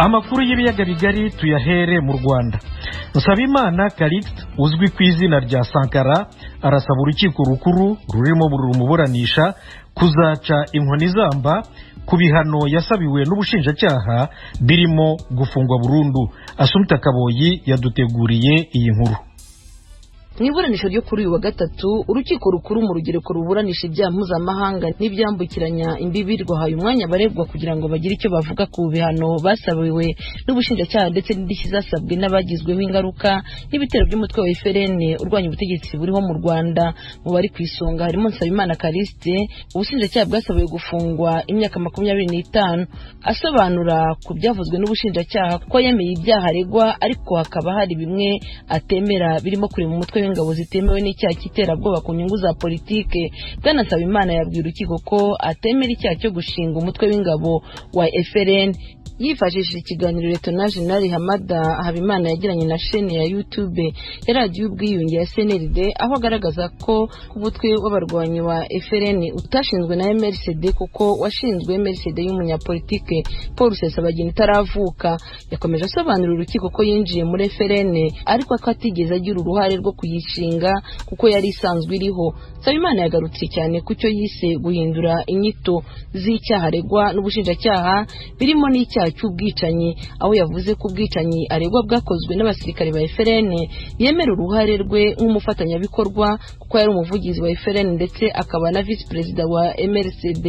Amakuru y'ibiyaga bigari tuyahere mu Rwanda. Nsabimana Callixte uzwi ku izina rya Sankara arasaba urukiko rukuru rurimo rumuburanisha kuzaca inkoni zamba ku bihano yasabiwe n'ubushinjacyaha, birimo gufungwa burundu. Asumta Kaboyi yaduteguriye iyi nkuru. Mu iburanisha ryo kuri uyu wa gatatu, urukiko rukuru mu rugereko ruburanisha ibyaha mpuzamahanga n'ibyambukiranya imbibi rwahaye umwanya abaregwa kugira ngo bagire icyo bavuga ku bihano basabiwe n'ubushinjacyaha, ndetse n'indishyi zasabwe n'abagizweho ingaruka n'ibitero by'umutwe wa FLN urwanya ubutegetsi buriho mu Rwanda. Mu bari ku isonga harimo Nsabimana Callixte, ubushinjacyaha bwasabiwe gufungwa imyaka 25. Asobanura ku byavuzwe n'ubushinjacyaha ko yemeye ibyaha aregwa, ariko hakaba hari bimwe atemera, birimo kurema umutwe w'ingabo zitemewe n'icyaha cy'iterabwoba ku nyungu za politike, Bwana Nsabimana yabwiye urukiko ko atemera icyaha cyo gushinga umutwe w'ingabo wa FLN. Yifashishije ikiganiro Leta Jenerali Hamada Habimana yagiranye na shene ya YouTube ya Radiyo Ubwiyunge ya CNLD, aho agaragaza ko umutwe w'abarwanyi wa FLN utashinzwe na MRCD, kuko washinzwe MRCD y'umunyapolitike Paul Rusesabagina itaravuka. Yakomeje asobanurira urukiko ko yinjiye muri FLN, ariko ko atigeze agira uruhare rwo kuyishinga kuko yari isanzwe iriho. Nsabimana yagarutse cyane ku cyo yise guhindura inyito z'icyaha aregwa n'ubushinjacyaha, birimo n'icyaha cy'ubwicanyi, aho yavuze ko ubwicanyi aregwa bwakozwe n'abasirikare ba FLN, yemera uruhare rwe nk'umufatanyabikorwa kuko yari umuvugizi wa FLN ndetse akaba na visi perezida wa MRCD.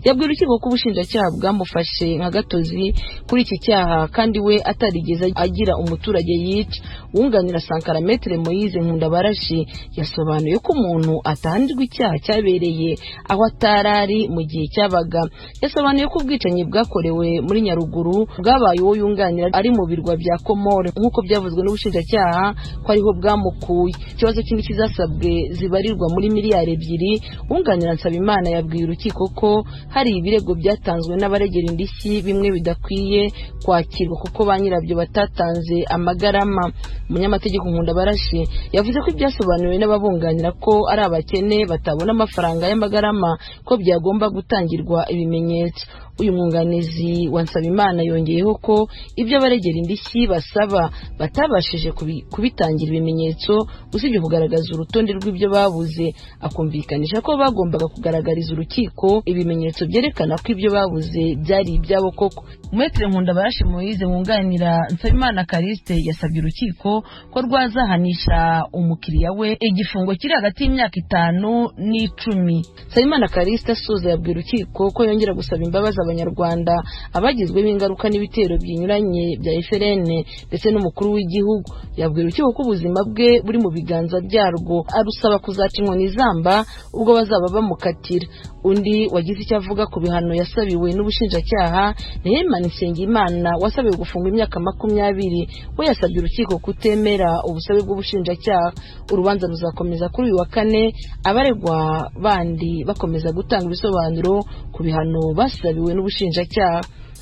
Yabwiye urukiko ko ubushinjacyaha bwamufashe nka gatozi kuri iki cyaha, kandi we atarigeze agira umuturage yica. Wunganira Sankara, Maître Moise Nkundabarashi, yasobanuye ko umuntu atahanirwa icyaha cyabereye aho atarari mu gihe cyabaga. Yasobanuye ko ubwicanyi bwakorewe muri Nyaruguru bwabaye uwo yunganira ari mu birwa bya Komore, nk'uko byavuzwe n'ubushinjacyaha ko ariho bwamukuye. Ikibazo cy'indishyi zasabwe zibarirwa muri miliyari 2, wunganira Nsabimana yabwiye urukiko ko hari ibirego byatanzwe n'abaregera indishyi bimwe bidakwiye kwakirwa kuko ba nyirabyo batatanze amagarama. Umunyamategeko Nkundabarashi yavuze ko ibyasobanuriwe n'ababunganira ko ari abakene batabona amafaranga y'amagarama, ko byagomba gutangirwa ibimenyetso. Uyu mwunganizi wa Nsabimana yongeyeho ko ibyo abaregera indishyi basaba batabashije kubitangira ibimenyetso, usibye kugaragaza urutonde rw'ibyo babuze. Akumvikanisha ko bagombaga kugaragariza urukiko ibimenyetso byerekana ko ibyo babuze byari ibyabo koko. Maître Nkundabarashi Moise wunganira Nsabimana Callixte yasabye urukiko ko rwazahanisha umukiriya we igifungo kiri hagati y'imyaka 5 n'10. Nsabimana Callixte asoza yabwiye urukiko ko yongera gusaba imbabazi Abanyarwanda, abagizweho ingaruka n'ibitero binyuranye bya FLN ndetse n'umukuru w'igihugu. Yabwiye urukiko ko ubuzima bwe buri mu biganza byarwo, arusaba kuzaca inkoni izamba ubwo bazaba bamukatira. Undi wagize icyo avuga ku bihano yasabiwe n'ubushinjacyaha ni Herman Nsengimana wasabiwe gufungwa imyaka 20. We yasabye urukiko kutemera ubusabe bw'ubushinjacyaha. Urubanza ruzakomeza kuri uyu wa kane, abaregwa bandi bakomeza gutanga ibisobanuro ku bihano basabiwe n'ubushinjacyaha.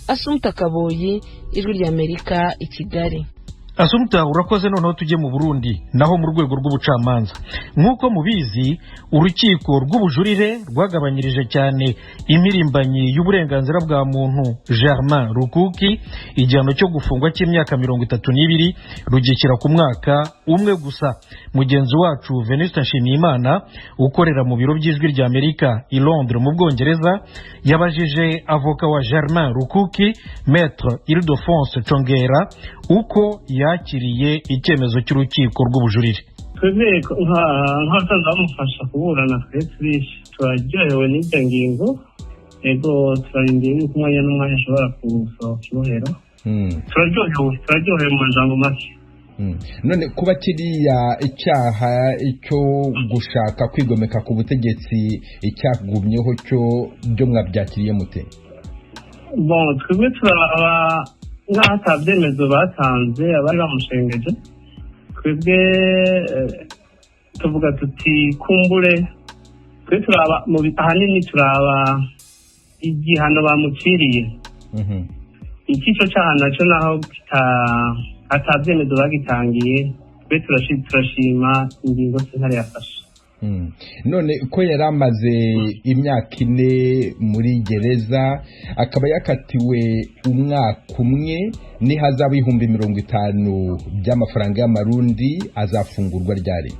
Asumta Kaboyi, Ijwi ry'Amerika, i Kigali. Asumta, urakoze. Noneho tujye mu Burundi, naho mu rwego rw'ubucamanza. Nk'uko mubizi, urukiko rw'ubujurire rwagabanyirije cyane impirimbanyi y'uburenganzira bwa muntu Germain Rukuki igihano cyo gufungwa cy'imyaka 32, rugishyira ku mwaka umwe gusa. Mugenzi wacu Venuste Nshimiyimana ukorera mu biro by'Ijwi ry'Amerika i Londres mu Bwongereza yabajije avoka wa Germain Rukuki, Maître Ildefonse Congera, uko yakiriye icyemezo cy'urukiko rw'ubujurire. Twebwe nk'abasanzwe bamufasha kuburana, twe turaryohewe n'iryo ngingo. Ego, turarindiye yuko umwanya n'umwanya ashobora gusohoka ibohero. Turaryohewe, turaryohewe mu majambo make. None kuba kiriya icyaha cyo gushaka kwigomeka ku butegetsi icyagumyeho, cyo byo mwabyakiriye mute? Bon, twebwe turaba nk'aho ata byemezo batanze abari bamushengeje. Twebwe tuvuga tuti kumbure twe turaba ahanini turaba igihano bamuciriye. Icyico cyaha nacyo naho ata byemezo bagitangiye, twe turashima ingingo sentare yafashe. None ko yari amaze imyaka 4 muri gereza akaba yakatiwe umwaka umwe n'ihazabu 50,000 by'amafaranga y'amarundi, azafungurwa ryari?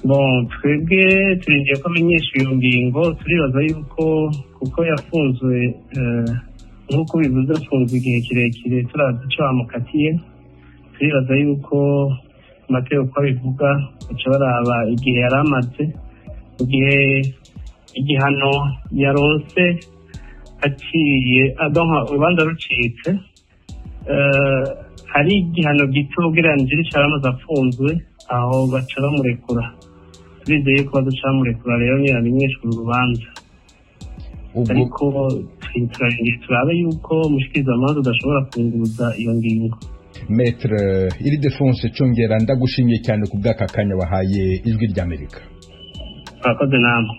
Bon, twebwe turindiye ko amenyesha iyo ngingo, turibaza yuko kuko yafunzwe nk'uko bivuze afunzwe igihe kirekire turazi icyo bamukatiye, turibaza yuko amategeko uko abivuga baca baraba igihe yari amaze, igihe igihano yaronse aciye urubanza rucitse, hari igihano gito ugereranije n'ico yari amaze afunzwe, aho baca bamurekura. Turizeye ko bazoca bamurekura rero ntiyamenyeshwa uru rubanza, ariko turarindiriye turabe yuko umushikirizamanza adashobora kunguruza iyo ngingo. Maître Ildefonse Congera, ndagushimiye cyane ku bw'aka kanya wahaye Ijwi ry'Amerika. Murakoze namwe.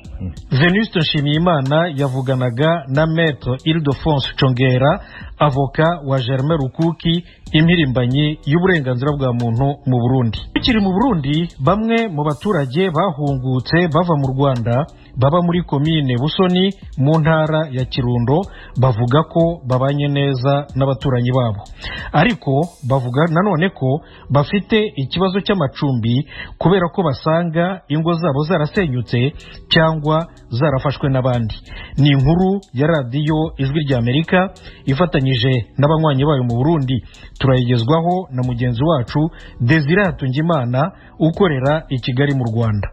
Venuste Nshimiyimana yavuganaga na Maître Ildefonse Congera, avoka wa Germain Rukuki, impirimbanyi y'uburenganzira bwa muntu mu Burundi. Tukiri mu Burundi, bamwe mu baturage bahungutse bava mu Rwanda baba muri komine Busoni mu ntara ya Kirundo bavuga ko babanye neza n'abaturanyi babo, ariko bavuga nanone ko bafite ikibazo cy'amacumbi kubera ko basanga ingo zabo zarasenyutse cyangwa zarafashwe n'abandi. Ni inkuru ya radiyo Ijwi ry'Amerika ifatanyije n'abanywanyi bayo mu Burundi, turayigezwaho na mugenzi wacu Desire Hatungimana ukorera i Kigali mu Rwanda.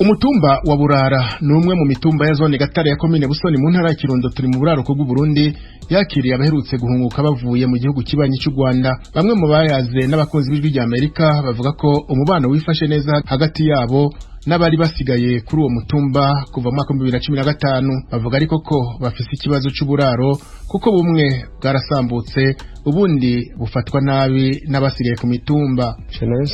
Umutumba wa Burara ni umwe mu mitumba ya zone Gatare ya komine Busoni mu ntara ya Kirundo, turi mu buraruko bw'u Burundi, yakiriye abaherutse guhunguka bavuye mu gihugu kibanyi cy'u Rwanda. Bamwe mu bayaze n'abakunzi b'Ijwi ry'Amerika bavuga ko umubano wifashe neza hagati yabo n'abari basigaye kuri uwo mutumba kuva mu mwaka 2015. Bavuga ariko ko bafise ikibazo c'uburaro kuko bumwe bwarasambutse ubundi bufatwa nabi n'abasigaye ku mitumba. Nayo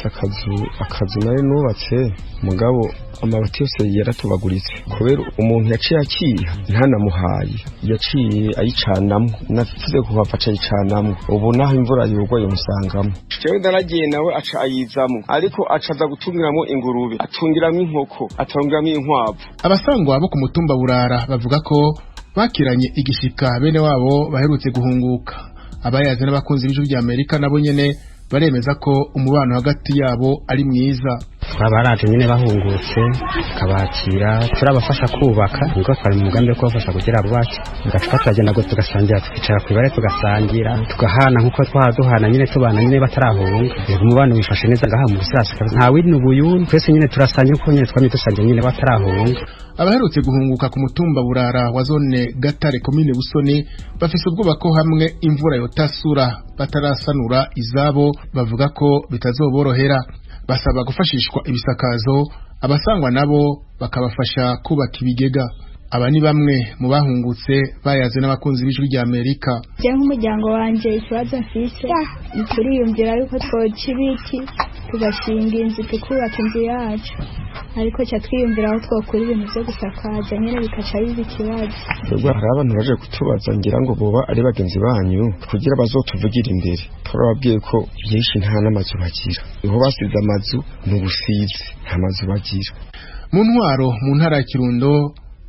akazu nayo nubatse mugabo amabati yose yaratobaguritse kubera umuntu yaciye akiha ntanamuhaye, yaciye ayicanamwo, navuze kuhava aca ayicanamwo, ubu naho imvura yugwa yomusangamo. Jewe ndaragiye nawe aca ayizamwo, ariko acaza gutungiramwo ingurube, atungiramwo inkoko, atungiramwo inkwavu. Abasangwa bo ku mutumba Burara bavuga ko bakiranye igishika bene wabo baherutse guhunguka. Abayaze n'abakunzi b'Ijwi ry'Amerika nabo nyene baremeza ko umubano hagati yabo ari mwiza. Twabaraje nyine bahungutse tukabakira, turabafasha kubaka, niko twari mu mugambi wo kubafasha kugira bubake, tugacupa turagenda go tugasangira, tukicara kwibare tugasangira, tugahana nkuko twaduhana nyine tubana nyine batarahunga. Umubano wifashe neza ngaha mu Busasa, nta winubuyu, twese nyine turasangira uko nyine twamye dusangira nyine batarahunga. Abaherutse guhunguka ku mutumba Burara wa zone Gatare komine Busoni bafise ubwoba ko hamwe imvura yotasura batarasanura izabo, bavuga ko bitazoborohera. Basaba gufashishwa ibisakazo, abasangwa nabo bakabafasha kubaka ibigega. Aba ni bamwe mu bahungutse bayaze n'abakunzi b'Ijwi ry'Amerika. Je nk'umuryango wanje ikibazo mfise turiyumvira yuko twoca ibiti tugashinga inzu tukubaka inzu yacu, ariko ca twiyumvira aho twokura ibintu vyo gusakaza nyene bikaca biba ikibazo. Twebwe hari abantu baje kutubaza ngira ngo boba ari bagenzi banyu kugira bazotuvugira imbere, turababwiye ko byinshi nta n'amazu bagira, niho basize amazu ni ubusizi nta mazu bagira. Mu ntwaro mu ntara ya Kirundo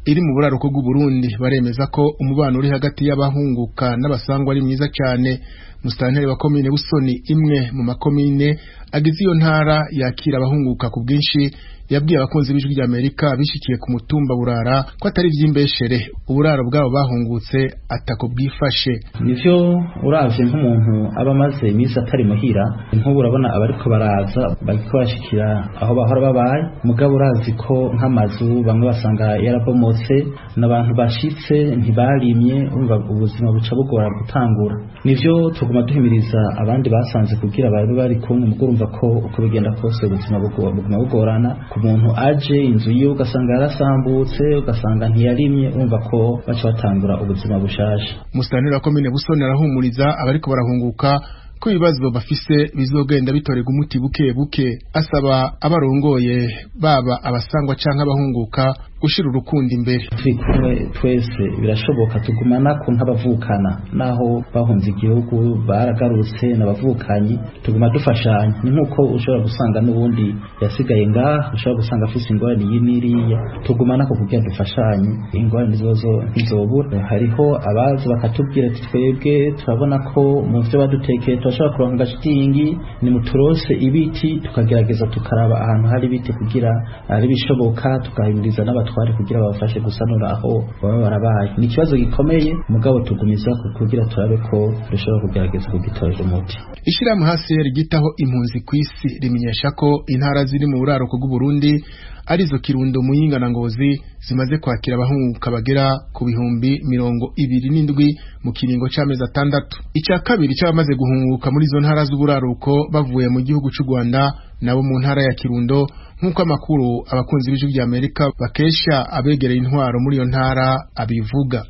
iri mu buraruko bw'u Burundi baremeza ko umubano uri hagati y'abahunguka n'abasangwa ari mwiza cyane. Musitanteri wa komine Busoni, imwe mu makomine agize iyo ntara yakira abahunguka ku bwinshi, yabwiye abakunzi b'Ijwi ry'Amerika bishikiye ku mutumba Burara ko atari ivy'imbeshere, uburaro bwabo bahungutse atako bwifashe. Nivyo uravye nk'umuntu aba amaze iminsi atari muhira, nk'ubu urabona abariko baraza bariko bashikira aho bahora babaye, mugabo urazi ko nk'amazu bamwe basanga yarabomotse n'abantu bashitse ntibarimye, urumva ubuzima buca bugora gutangura. Nivyo tuguma duhimiriza abandi basanze kugira babe bari kumwe, mugo urumva ko uko bigenda kose ubuzima buguma bugorana. Ku muntu aje inzu yiwe ugasanga yarasambutse, ugasanga ntiyarimye, urumva ko baca batangura ubuzima bushasha. Musitanteri wa komine Busoni arahumuriza abariko barahunguka ko ibibazo bafise bizogenda bitorerwa umuti buke buke, asaba abarongoye baba abasangwa canke abahunguka gushira urukundo imbere. Turi kumwe twese birashoboka, tugumana ko nk'abavukana, naho bahunze igihugu baragarutse n'abavukanyi, tuguma dufashanya. Ni nk'uko ushobora gusanga n'ubundi yasigaye ngaha, ushobora gusanga afise ingorane iyi n'iriya, tugumana ko kugira dufashanye, ingorane zozo ntizobura. Hariho abaza bakatubwira ati twebwe turabona ko mu vyo badutekeye turashobora kuronka agashitingi, ni muturose ibiti, tukagerageza tukaraba ahantu hari ibiti kugira ari bishoboka, tukahimiriza n'abatware kugira babafashe gusanura aho baba barabaye. Ni ikibazo gikomeye, mugabo tugumiza kugira turabe ko dushobora kugerageza kugitorera umuti. Ishirahamwe HCR ryitaho impunzi kw'isi rimenyesha ko intara ziri mu buraruko bw'Uburundi arizo Kirundo, Muyinga na Ngozi zimaze kwakira abahunguka bagera ku 27,000 mu kiringo c'amezi 6. Ica kabiri c'abamaze guhunguka muri izo ntara z'uburaruko bavuye mu gihugu c'u Rwanda nabo mu ntara ya Kirundo, nk'uko amakuru abakunzi b'Ijwi ry'Amerika bakesha abegereye intwaro muri iyo ntara abivuga.